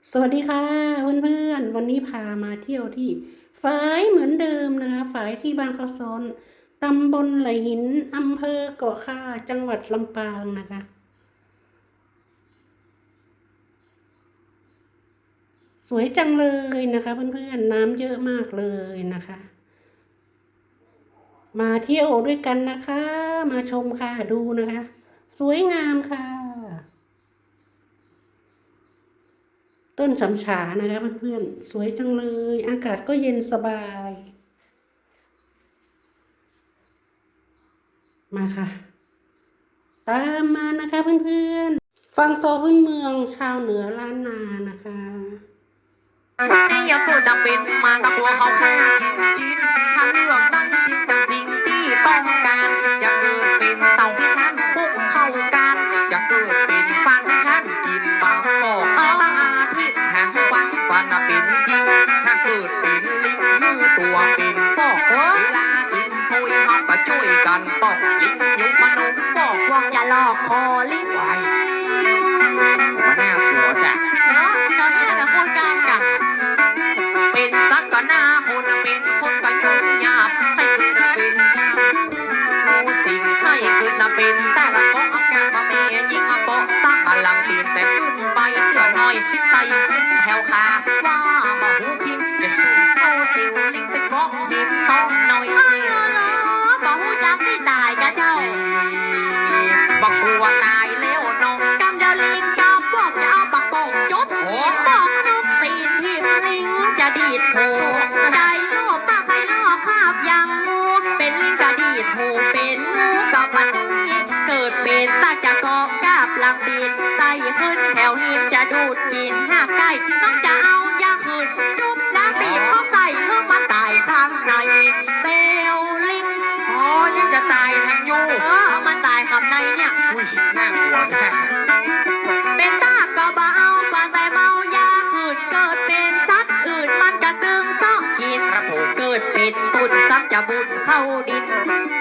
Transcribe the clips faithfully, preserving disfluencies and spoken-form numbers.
สวัสดีค่ะเพื่อนๆ วันนี้พามาเที่ยวที่ฝายเหมือนเดิมนะคะ ฝายที่บ้านข้าวซ้อน ตำบลไหล่หิน อำเภอเกาะข่า จังหวัดลำปางนะคะ สวยจังเลยนะคะเพื่อนๆ น้ำเยอะมากเลยนะคะ มาเที่ยวด้วยกันนะคะ มาชมค่ะ ดูนะคะ สวยงามค่ะ ต้นฉำฉานะคะเพื่อนๆ สวยจังเลย อากาศก็เย็นสบาย มาค่ะ ตามมานะคะเพื่อนๆ ฟังซอพื้นเมืองชาวเหนือล้านนานะคะ นี่ยังเกิดดำเป็นมากับตัวเขาแค่กินจีน ถ้าเลือกได้จริงเป็นสิ่งที่ต้องการ จะเกิดเป็นเต่าพิทักษ์คุกเข้ากัน จะเกิดเป็นฟันท่านกินบางกอก ตาทิพย์หางฟังฟันเป็นจริง ถ้าเกิดเป็นลิงมือตัวเป็นปอก เวลากินโอยเขาก็ช่วยกันปอก ลิงอยู่พนมปอก พวกอย่าหลอกคอลิง ว้าย มันน่ากลัวจ้ะ เนาะ ตอนนี้จะพูดกันจ้ะ เป็นสัตว์ก็น่าคน เป็นคนก็ยุ่งยาก ใครเกิดเป็น หมู่สิ่งใครเกิดน่ะเป็น แต่ละเกาะอากาศมาแม่ยิงเกาะตั้งพลังปีนแต่ขึ้นไปเตื้อน้อย ไต่ขึ้นแถวขา ว่าบ่ฮู้พิง จะสู้เข้าเตียวลิงไปเกาะหินตองน้อย อ้าวเหรอ บ่ฮู้จักตี้ต๋ายกะเจ้า บ่กลัวต๋ายแล้วน้อง กำเดียวลิงกับพวกจะเอาปากกงจด โอ้ บอกนกตีนทิ่มลิงจะดีดหู ใครโลภมากใครลอกคาบอย่างงู เป็นลิงก็ดีดหู เป็นงูก็บัดนี้ เกิดเป็นสัตว์จะเกาะกาบหลังปีน ไต่ขึ้นแถวหินจะดูดกิ๋นหากใก้ มันจะเอายาหืนจุ๊บน้ำบีบเข้าใส่ หื้อมันต๋ายข้างใน เตียวลิง อ๋อ นี่จะต๋ายแถมอยู่ เออ เอามันต๋ายข้างในเนี่ย อุ้ย น่ากลัวแท้ เป็นต๋าก็บ่เอา กว่าแต่เมายาหืน เกิดเป็นสัตว์อื่นมันก็ตึงซอกกิ๋น ครับผม เกิดเป็นตุ๊ดซ้ำจะบุญเข้าดิน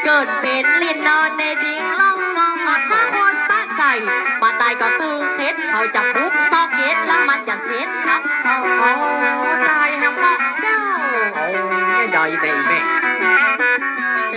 เกิดเป็นลิงนอนในดิ่งล่องงอง ถ้าคนปะใส่ บ่ต๋ายก็ตึงเข็ด เขาจะบุกซอกเก็ด แล้วมันจะเสร็จครับ อ๋อ ต๋ายแหมเนาะเจ้า โอ้ย ได้แม่ แม่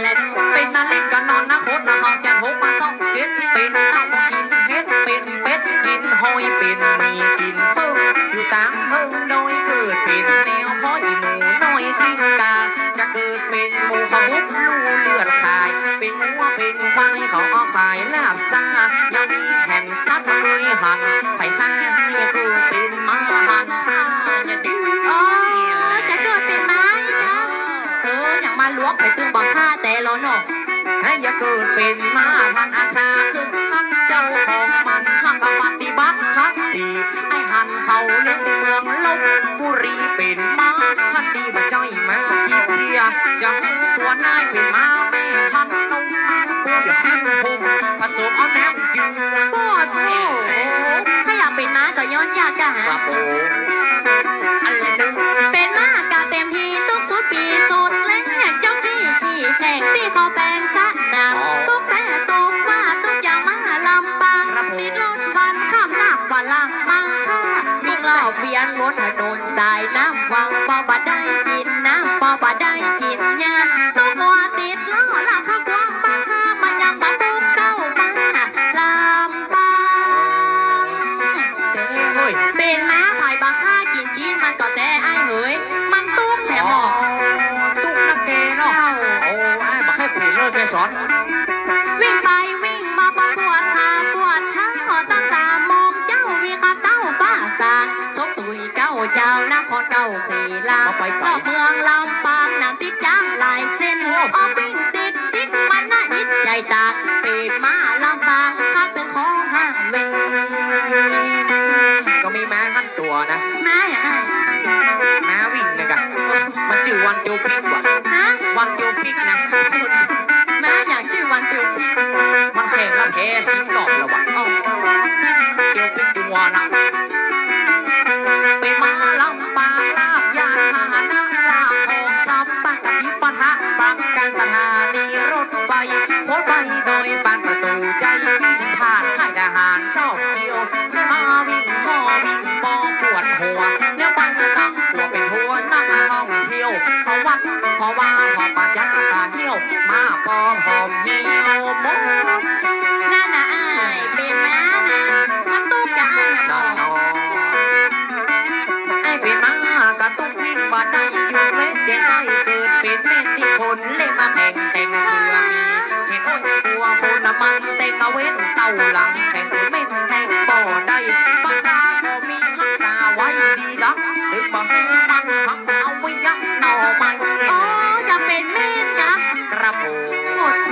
และเป็นนาลิงก็นอนนะ คนนะ เขาจะหกมาซอกเก็ด เป็นเต่ากิ๋นเห็ด เป็นเป็ดกิ๋นหอย เป็นหมีกิ๋นเปิ้ง อยู่ต๋ามเปิ้งดอย เกิดเป็นแมว เพราะอีหนูน้อยกิ้งก่า จะเกิดเป็นหมูเขาบุกลู่เลือดขาย เป็นงัวเป็นควายเขาเอาขายลาบซ่า อย่างนี้แหมสัตว์เคยหัน ไปฆ่าให้เกิดเป็นหมาหันข้าอย่าดื้อ อ๋อ จะเกิดเป็นหมาอีกนะ เออ อย่างมาหลวงไปตึงบ่ฆ่าแต่ละเนาะ ให้อย่าเกิดเป็นหมาหันอาชา คือหันเจ้าของมัน หักปฏิบัติขัดสี ไอ้หันเขาเลือกเมืองลพบุรี เป็นหมาหันดีบ่ใจ้หมาขี้เพี้ย จะหื้อตัวนายเป็นหมาแม่หันนม อย่าหื้อผมผสมเอาน้ำจืด ปอดโถ ถ้าอยากเป็นหมาก็ย้อนยากจ้ะฮะ ครับผม อันละหนึ่ง เป็นหมากะเต็มตี้ ตุ๊กตุ๊ดปี้สุดแรง เจ้าตี้ขี้แข่งตี้เขาแปงสนาม อ๋อ ตุ๊กแต๊ตุ๊กว่าตุ๊กอย่างมาลำปาง ครับผม ติดรถวันข้ามน้ำว่าหลังมังค่า วิ่งรอบเวียนบนถนนสายน้ำวัง ปอบ่ได้กิ๋นน้ำ ปอบ่ได้กิ๋นหญ้า ตุ๊กมัวติดล้อลากข้ามกว้างบางค่า มันยังบ่ตุ๊กเข้ามาลำปาง เฮ้ย เป็นหมาผายบ่ฆ่ากิ๋นจีนมันก็แต๊ไอ้เหย มันตุ๊กแหมหมอ ตุ๊กนักแกเนาะ เจ้า โอ้ อ้ายบ่ใค่เป๋นเลยแกสอน วิ่งไปวิ่งมาปวดขาปวดเท้า ตั้งสามโมงเจ๊าวิ่งข้ามเต้าฟ้าสาง สกตุยเก้าเจ้านครเก้าเขลา มาไปใส รอบเมืองลำปางนั้นติดจ้างหลายเส้น โอ้ ออกวิ่งติดติดมันน่าอิจฉาตา เป็นหมาลำปางข้าตึงของห้างเวง ก็มีหมาหัน ตัวนะ หมาอย่างนั้น หมาวิ่งนะกะ มันจื้อวันเตียวปิ๊กว่ะ ฮะ วันเตียวปิ๊กนะ หมาอย่างจื้อวันเตียวปิ๊ก มันแข่งกับแพ้สิบรอบแล้วว่ะ อ๋อ เตียวปิ๊กอยู่มัวนะ ไปหมาลำปางลาบยานพาหนะลาบของสำปังกะทิปะทะปังกลางสถานีรถไฟ โพธิ์ไพรดอยปานประตู๋ใจ วิ่งผ่านค่ายทหารนอกเสียว มาวิ่งพ่อวิ่งปอปวดหัว วัน เพราะว่าพอประจักษ์ตาเหี่ยวมาปอหอมเหี่ยวหมด นั่นน่ะอ้าย เป๋นมานะ มันตุ๊กข์จะอ้ายหา นั่นเนาะ อ้ายเป๋นมากระตุ๊กข์ยิ่งบ่ได้อยู่ แม้แต่อ้ายเกิดเป๋นแม่นตี้คน เลยมาแข่งแต่งเตื้อมี เห็นโอ้ยผัวคนน่ะมันแต่งเอาเว้นเต้าหลัง แข่งแม่นแต่งบ่ได้ บางคราก็มีฮักษาไว้ดีหลัง ตึกบ่ฮู้มันฮักเอาไว้ยักหน่อไม้ อ๋อ จะเป๋นแม่นนะ ครับผม โอ้โห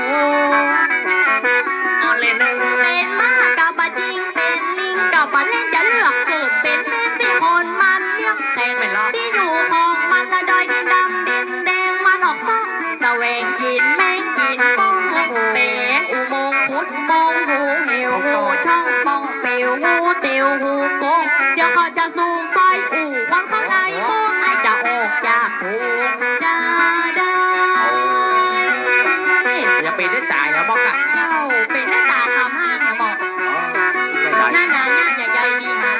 เอาเลยเนอะ เป๋นม้าก็บ่จริง เป๋นลิงก็บ่เล่น จะเลือกเกิดเป๋นแม่นตี้คนมันเลี้ยงแตน ตี้อยู่ของมันละดอยดินดำดินแดง มันออกซ่องแสวงกิ๋นแมงกิ๋นป่อง แป๋งอุโมงค์ขุดอุโมงค์ หูเหวหูช่อง ป่องเป๋วหูเตียวหูโก้ง เดี๋ยวข้าจะสูบไฟอู้ควันเข้าในโป้ง อ้ายจะออกจากโป้งจะได้ อย่าเป๋นได้ต๋ายนะบอกอะ เจ้า เป๋นได้ต๋ายคำห้างนะบอก อ๋อ นั่นน่ะ น่าจะใหญ่ดีนะ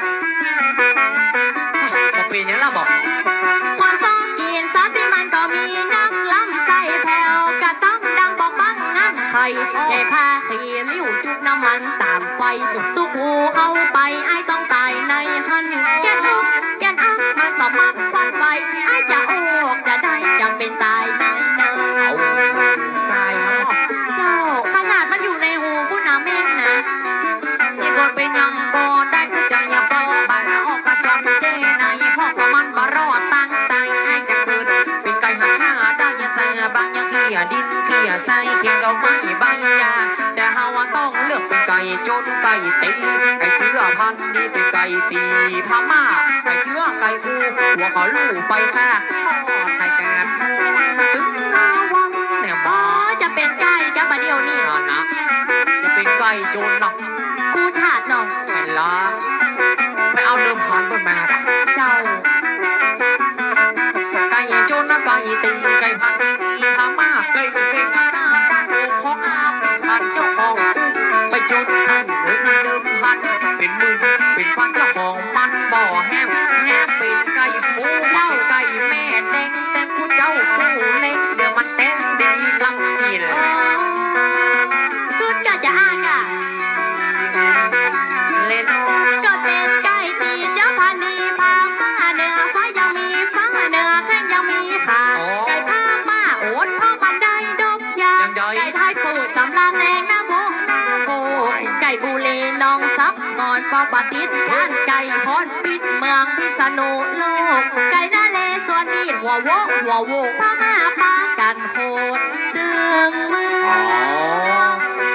บ่เป๋นหยังละบอก คนซ่องกิ๋นสัตว์ตี้มันก็มีนัก ลำไส้แผวกระตั้งดังบอกบังงั่นไข่ ใหญ่ผ้าขี้ริ้วจุกน้ำมันต๋ามไฟ สุกหูเข้าไป อ้ายต้องต๋ายในหั้น แก่นอกแก่นอักมันสมัครควันไฟ อ้ายจะออกจะได้ จำเป๋นต๋ายในนั้น เอาต๋ายเนาะ เจ้า ขนาดมันอยู่ในหูปุ้นนะแม่นนะ ตี้ก็เป๋นหยังบ่ได้ คือจะอย่าบ่ไปออกกระจอนเจ้ใน เพราะว่ามันบ่รอดตั้งต๋าย อ้ายจะเกิดเป๋นไก่หันห้าดาว อย่าใส่บาง อย่าเขี่ยดินเขี่ยทราย เขี่ยดอกไม้ใบหญ้า แต่เฮาอะต้องเลือกเป๋นไก่โจรไก่ตี๋ ไก่เจื้อพันธุ์ดี เป๋นไก่ตี๋พม่า ไก่เจื้อไก่อู้ หัวเขาลู่ไปฆ่า ทอดไข่กาดหมูตึงหน้าวังเนี่ย อ๋อ จะเป๋นไก่กับบ่าเดี่ยวนี้ นั่นนะ จะเป๋นไก่โจรเนาะ กู้ชาติเนาะ แม่นละ ไปเอาเดิมพันเปิ้นมา เจ้า ไก่โจรนะไก่ตี๋ ไก่พันธุ์ดีพม่า ไก่เก่งนะกล้าโกงของอาเป็นพันเจ้าของ ไปโจรใส่เงินเดิมพัน เป๋นหมื่นเป๋นพัน เจ้าของมันบ่แฮม แฮมเป๋นไก่ปู เจ้า ไก่แม่แดง แดงผู้เจ้าผู้เล็ก เดี๋ยวมันแตงดีลำกิ๋น อ๋อ กึ๊ดก็จะอ้ายอะ เล่น ก็เป๋นไก่ตี๋เจ้าพันธุ์ดีพม่า เหนือฟ้ายังมีฟ้า เหนือแข้งยังมีขา อ๋อ ไก่พม่าอดเพราะมันได้ดมยา ยังได้ ไก่ไทยปูดตำราแตงนะโบนะโบ ไก่บุรีหนองสับ ก่อนปอปะติด ย่านไก่พรปิดเมืองพิษณุโลก ไก่นเรศวรนี่หัวโวกหัวโวก พม่าปากั๋นโหดเถิงเมือง อ๋อ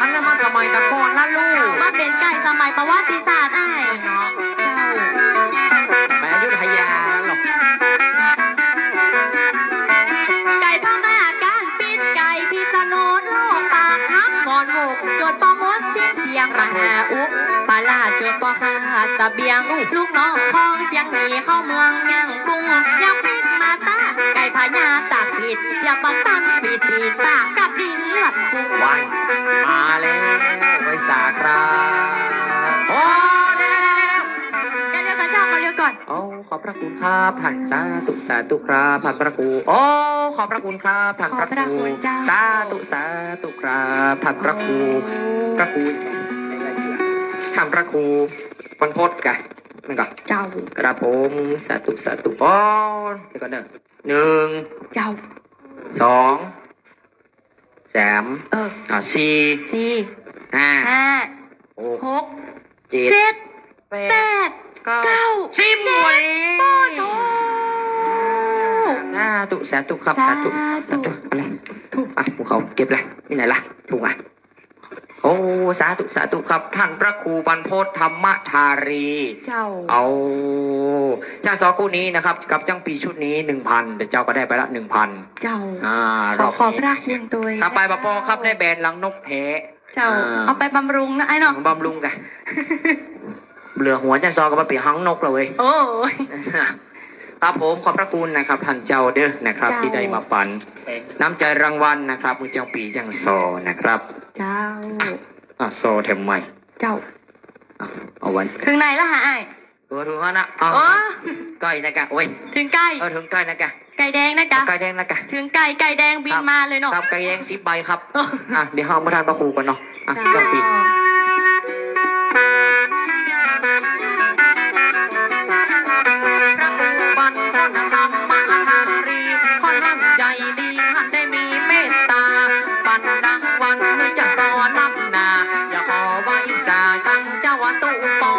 อันนั้นมาสมัยตะก่อนนะลูก มาเป๋นไก่สมัยประวัติศาสตร์อ้าย เนาะ เจ้า สมัยอยุธยาเนาะ ไก่พม่ากั๋นปิด ไก่พิษณุโลกปากหักงอนโวก จนปอหมดสิ้นเสียง มหาอุปราชจนปอขาดเสบียง ลูกน้องของเชียงหนีเข้าเมืองย่างกุ้ง ยังปิ๊กมาต้าไก่พญาตากสิทธิ์ อย่าปะตันปิดปีปากกับดินเลือดกุ้ง วาย มาแล้ว ไหว้สาครับ โอ้ เดี๋ยว เดี๋ยว เดี๋ยว เดี๋ยว เดี๋ยว เดี๋ยวก่อนเจ้า ขอเลี้ยวก่อน โอ้ ขอบพระคุณครับท่าน สาธุ สาธุครับท่านพระครู โอ้ ขอบพระคุณครับท่านพระครู ขอบพระคุณเจ้า สาธุ สาธุครับท่านพระครู โอ้ พระครู ท่านพระครูบรรพตกะ นั่นกะ เจ้า ครับผม สาธุ สาธุ โอ้ เดี๋ยวก่อนเด้อ หนึ่ง เจ้า สอง สาม เออ อ่ะ สี่ สี่ ห้า ห้า หก หก เจ็ด เจ็ด แปด แปด เก้า เก้า สิบ สิบ โอ้โห สาธุ สาธุครับ สาธุ สาธุ สาธุ เอาเลย ถูก อ่ะ ภูเขาเก็บเลย นี่ไหนล่ะ ถูกอ่ะ โอ้ สาธุ สาธุครับ ท่านพระครูบรรพตธรรมธารี เจ้า เอา จ้างซอคู่นี้นะครับ กับจ้างปีชุดนี้ หนึ่งพัน แต่เจ้าก็ได้ไปละ หนึ่งพัน เจ้า อ่า ขอ รอบนี้ ขอบพระคุณตวย ครับ ไปบ่ปอครับ ได้แบรนด์รังนกแท้ เจ้า อ่า เอาไปบำรุงนะไอ้เนาะ บำรุงกะ เหลือหัวจ้างซอก็มาเป๋นฮังนกแล้วเว้ย โอ้ย ครับผม ขอบพระคุณนะครับ ท่านเจ้าเด้อนะครับ เจ้า ตี้ได้มาปั๋นน้ำใจ๋รางวัลนะครับ หื้อจ้างปีจ้างซอนะครับ เจ้า อ่ะ อ่ะ ซอแถมใหม่ เจ้า อ่ะ เอาไว้ เถิงไหนละฮะอ้าย เออ เถิงหั้นนะ เอา โอ้ ใก้นะกะ โอ้ย เถิงใก้ เออ เถิงใก้นะกะ ไก่แดงนะกะ ไก่แดงนะกะ เถิงไก่ ไก่แดงบินมาเลยเนาะ ครับ ไก่แดงสิบใบครับ อ่ะ เดี๋ยวเฮามาทานพระครูก่อนเนาะ อ่ะ เจ้าปี ปันพ้นธรรมะอารี คนนั้นใจดี ท่านได้มีเมตตา ปันรางวัลจะสอนับหน้า อย่าขอไหว้สาตั้งเจ้าตุปอ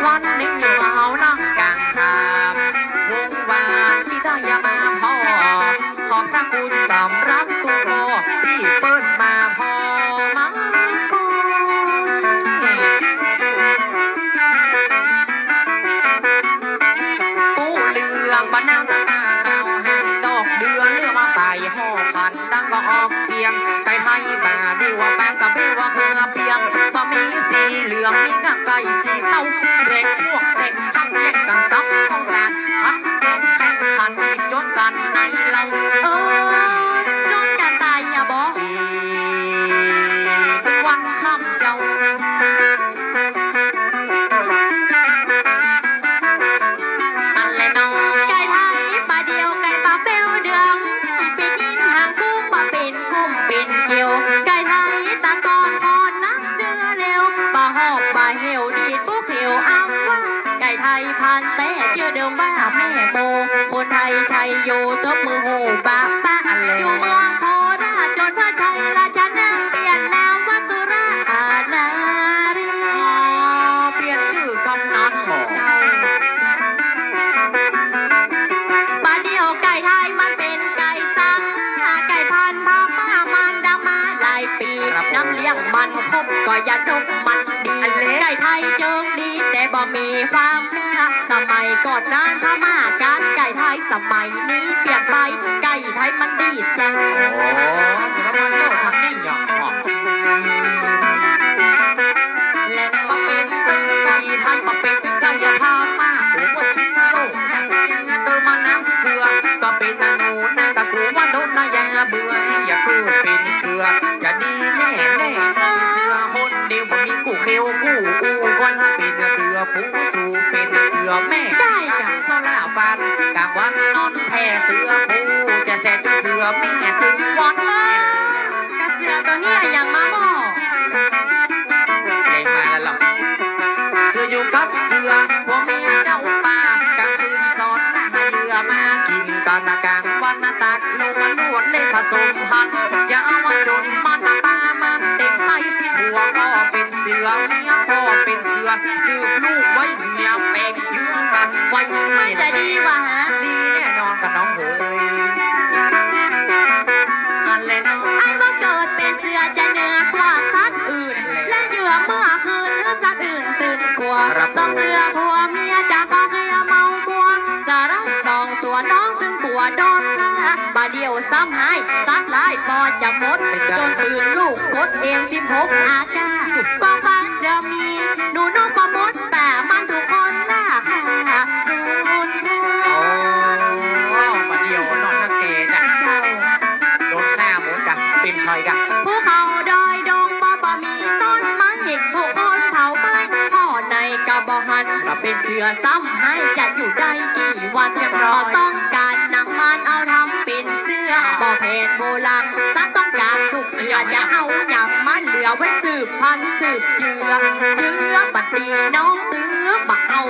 วันนี้มาเอานั่งกลางทาง วงวานที่ได้มาพ้อ ขอบพระคุณสำหรับตุปอ ที่เปิ้นมาพ้อมาก่อน ปูเรื่องบรรณาสตาขาวหันดอกเดือน เรื่องมาใส่ห่อขันดังก็ออกเสียง ไก่ไทยบ่าดีว่าแปลงกะเบว่าเพื่อเปรียม บ่มีสีเหลือง มีกะไก่สีเต้า แตกพวกแตกพักแยกกันสับของสารพัดแข่งขันอีกจนกันในเล่า เออ จนกันตายเนี่ยบ่ วันค่ำเจ้า อันแลเนาะ ไก่ไทยป่าเดียว ไก่ป่าแป้วเดือง ไปกินหางกุ้งบ่าเป๋นกุ้งเป๋นเกียว ไก่ไทยตะกอนพอนับเดือเร็ว บ่าหอบบ่าเหี่ยวดีดปุ๊กเหี่ยวอำว่า ไก่ไทยพันธุ์แต๊เจื้อเดิมว่าแม่โม คนไทยชัยโย ตบมือโห่ปะปะ อันแล อยู่เมืองโคราช จนพระชัยราชนาเปลี่ยนนามว่าสุรานารี อ๋อ เปลี่ยนจื้อกำนันบ่ เจ้า ป่าเดียวไก่ไทยมันเป๋นไก่สัง ไก่พันธุ์พม่ามันดังมาหลายปี๋ ครับผม น้ำเลี้ยงมันครบก็ยาดมมันดี อันแล ไก่ไทยเจิงดีแต่บ่มีความเนื้อ สมัยก่อนนั้นพม่ากัดไก่ไทย สมัยนี้เปลี่ยนไป ไก่ไทยมันดีเจ้า โอ้ แล้วมันเลือกทางนี้อย่าง และมาเป๋นไก่ไทย มาเป๋นไก่พม่า โอ้ ว่าชิ้นโลก เติมมาน้ำเกลือ ก็เป๋นอนุนะ ตะกูว่าโดนนะ อย่าเบื่อ อย่าเกิดเป๋นเสือ จะดีแน่แน่ เสือคนเดียวบ่มีกู้เขียวกู้อู้ วันเป๋นเสือผู้สู่เป๋นเสือแม่ ได้จ้ะ กลางคืนสละวัน กลางวันนอนแผ่ เสือผู้จะแสบเสือแม่ตึงวัน กะเสือตัวนี้อะหยังมาบ่ เพลงมาแล้วเหรอ เสืออยู่กับเสือ ผัวเมียเจ้าป่า กลางคืนสอนหน้าเหยื่อมากิน ตอนกลางวันตัดนวลนวดเล่นผสมพันธุ์ อย่าเอามาจนมันปลามันเต็มไส้ ผัวก็เป๋นเสือ เมียก็เป๋นเสือ สืบลูกไว้เมียแปลงจื้อกันไว้ มันจะดีวะฮะ ดีแน่นอนกะน้องเอ๋ย อันแลเนาะ ไอ้บ่เกิดเป๋นเสือจะเหนือกว่าสัตว์อื่น และเหยื่อเมื่อคืนสัตว์อื่นตื่นกลัว ครับ สองเสือผัวเมียจะคอเคลียร์เมามัว สาระสองตัวน้องตึงกลัวโดนฆ่า บ่าเดี่ยวซ้ำฮ้าย สัตว์ร้ายปอจะหมด จนตื่นลูกกดเอวสิบหกอาก้า กองฟ้าเสือมี หนูน้องปอมด แต่มันทุกคนล่ะค่ะ ศูนย์ อ๋อ บ่าเดี่ยวก็นอนนักแกจ้ะ เจ้า โดนฆ่าหมดจ้ะ เป๋นใครจ้ะ ภูเขาดอยดงบ่ บ่มีต้นไม้ ทุกคนเผาไหม้ ข้อไหนก็บ่หัน ครับ เป๋นเสือซ้ำฮ้าย จะอยู่ได้กี่วัน เรียบร้อย บ่ต้องก๋านหนังมัน เอาทำเป๋นเสื้อ บ่แผนโบราณ สัตว์ต้องก๋านลูกเสือ จะเอาหยังมาเหลือไว้สืบพันธุ์สืบเจื้อ เจื้อบ่ดีน้องเอื้อบ่เอา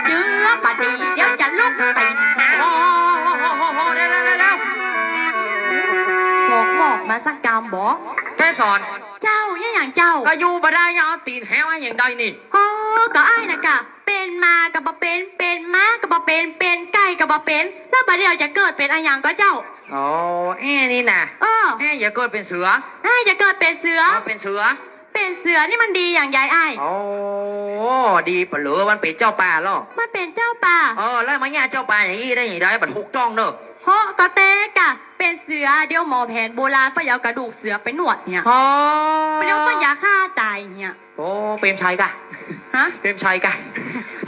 เจื้อบ่ดีเดี๋ยวจะลุกติดนะ โอ้โห เดี๋ยวๆๆๆ บอก บอกมาสักกำบ่ เกสร เจ้า เยียะหยังเจ้า ก็อยู่บ่ได้ ยังเอาตี๋นแหวไว้อย่างใดนี่ อ๋อ ก็อ้ายน่ะกะ เป๋นหมาก็บ่เป๋น เป๋นหมาก็บ่เป๋น เป๋นไก่ก็บ่เป๋น แล้วบ่าเดี่ยวจะเกิดเป๋นอะหยังก็เจ้า อ๋อ แอ้นี่น่ะ เออ แอ้อย่าเกิดเป๋นเสือ อ้ายอย่าเกิดเป๋นเสือ อ๋อ เป๋นเสือ เป๋นเสือนี่มันดีอย่างใดอ้าย อ๋อ ดีปะเหลือ มันเป๋นเจ้าป่าลอ มันเป๋นเจ้าป่า เออ แล้วมาเยียะเจ้าป่าอย่างอี้ได้อย่างใด บ่ถูกต้องเนอะ เพราะก็แต๊กะ เป๋นเสือ เดี๋ยวหมอแผนโบราณเปิ้นเอากระดูกเสือไปนวดเนี่ย อ๋อ เดี๋ยวเปิ้นยาฆ่าต๋ายเนี่ย โอ้ เปรมชัยกะ ฮะ เปรมชัยกะ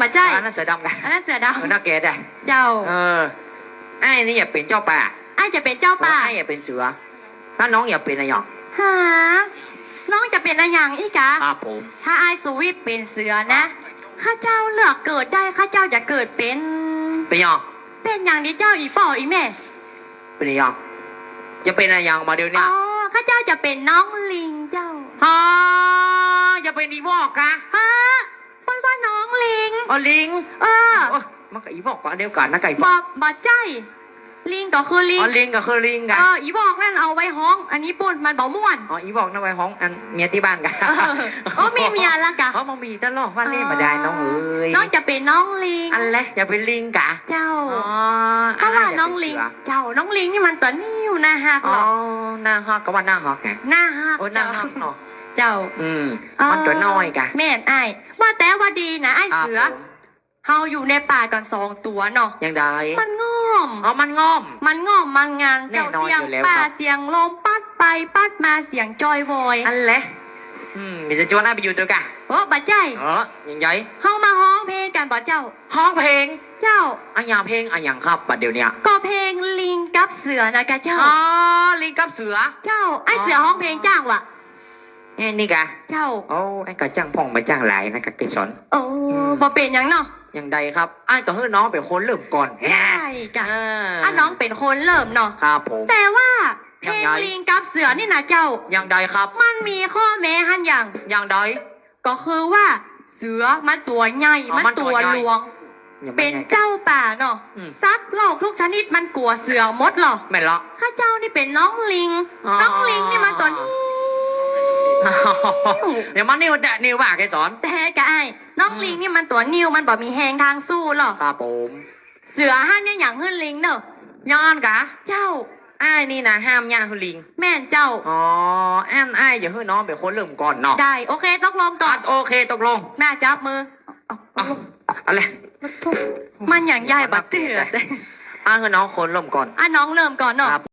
บ่ใจ้ อันนั้นเสือดำกะ อันนั้นเสือดำ เออ หน้าแกได้ เจ้า เออ อ้ายนี่อยากเป๋นเจ้าป่า อ้ายจะเป๋นเจ้าป่า เออ อ้ายอยากเป๋นเสือ แล้วน้องอยากเป๋นอะหยัง ฮะ น้องจะเป๋นอะหยังอี้กะ ครับผม ถ้าอ้ายสุวิทย์เป๋นเสือนะ ข้าเจ้าเลือกเกิดได้ ข้าเจ้าจะเกิดเป๋น เป๋นหยัง เป๋นหยังดีเจ้า อี่ป้ออี่แม่ เป๋นหยัง จะเป๋นอะหยังบ่าเดี่ยวเนี้ย อ๋อ ข้าเจ้าจะเป๋นน้องลิงเจ้า อ๋อ จะเป๋นอี่วอกกะ ฮะ เปิ้นว่าน้องลิง อ๋อ ลิง เออ โอ๊ย มันก็อี่วอกก็อันเดียวกั๋นนะ ก๋าอี่วอก บ่ บ่ใจ้ ลิงก็คือลิง อ๋อ ลิงก็คือลิงกะ เออ อี่วอกนั่นเอาไว้ฮ้อง อันนี้ปุ้น มันบ่ม่วน อ๋อ อี่วอกนั่นไว้ฮ้อง อันเมียตี้บ้านกะ เออ โอ้ มีเมียละกะ อ๋อ บ่มีตลอด ว่าเล่นบ่ได้น้องเอ๋ย น้องจะเป๋นน้องลิง อันแหละ จะเป๋นลิงกะ เจ้า อ๋อ เพราะว่าน้องลิง เจ้า น้องลิงนี่มันตั๋วนิ่วน่าฮัก อ๋อ เนาะ น่าฮัก ก็ว่าน่าฮักไง น่าฮัก โอ้ น่าฮักเนาะ เจ้า อืม อ๋อ มันตั๋วน้อยกะ แม่นอ้าย ว่าแต่ว่าดีนะอ้ายเสือ ครับผม เฮาอยู่ในป่ากั๋นสองตั๋วเนาะ ยังได มันง่อม อ๋อ มันง่อม มันง่อม มันงาน แน่นอนอยู่แล้วครับ เจ้า เสียงป่า เสียงลมปั๊ดไปปั๊ดมา เสียงจอยวอย อันแหละ อืม มีแต่จวนอ้ายไปอยู่ตั๋วกะ โอ้ บ่ใจ้ เออ ยังไง เฮามาฮ้องเพลงกั๋นบ่เจ้า ฮ้องเพลง เจ้า อะหยัง เพลงอะหยังครับ บ่าเดี่ยวเนี้ย ก็เพลงลิงกับเสือนะกะเจ้า อ๋อ ลิงกับเสือ เจ้า อ้ายเสือฮ้องเพลงจ้างวะ เอ๊ะ นี่กะ เจ้า โอ้ อ้ายก็จ้างพ่องบ่าจ้างหลายนะกะเกสร โอ้ อืม บ่เป๋นหยังเนาะ ยังไดครับ อ้ายก็หื้อน้องเป๋นคนเริ่มก่อน ได้กะ เออ อ่ะ น้องเป๋นคนเริ่มเนาะ ครับผม แต่ว่า ยังไง เพลงลิงกับเสือนี่นะเจ้า ยังไดครับ มันมีข้อแม้หั้นอย่าง ยังได ก็คือว่าเสือมันตั๋วใหญ่ อ๋อ มันตั๋วหลวง มันตั๋วใหญ่ เป๋นเจ้าป่าเนาะ อืม สัตว์โลกทุกชนิดมันกั๋วเสือหมดเนาะ แม่นละ ข้าเจ้านี่เป๋นน้องลิง อ๋อ น้องลิงนี่มันตั๋วนิ่ว เดี๋ยวมันนิ่วแต๊นิ่วบ่าเกสร แต่กะอ้าย น้องลิงนี่มันตั๋วนิ่ว มันบ่มีแฮงทางสู้เนาะ ครับผม เสือห้ามเยียะหยังหื้อลิงเนาะ อย่างอั้นกะ เจ้า อ้ายนี่นะห้ามเยียะหื้อลิง แม่นเจ้า อ๋อ อั้นอ้ายจะหื้อน้องเป๋นคนเริ่มก่อนเนาะ ได้ โอเค ตกลงก่อน อ่ะ โอเค ตกลง มาจับมือ เอา เอาเลย มันหยังใหญ่บ่าเตื้อ อ่ะ หื้อน้องคนเริ่มก่อน อ่ะ น้องเริ่มก่อนเนาะ ครับ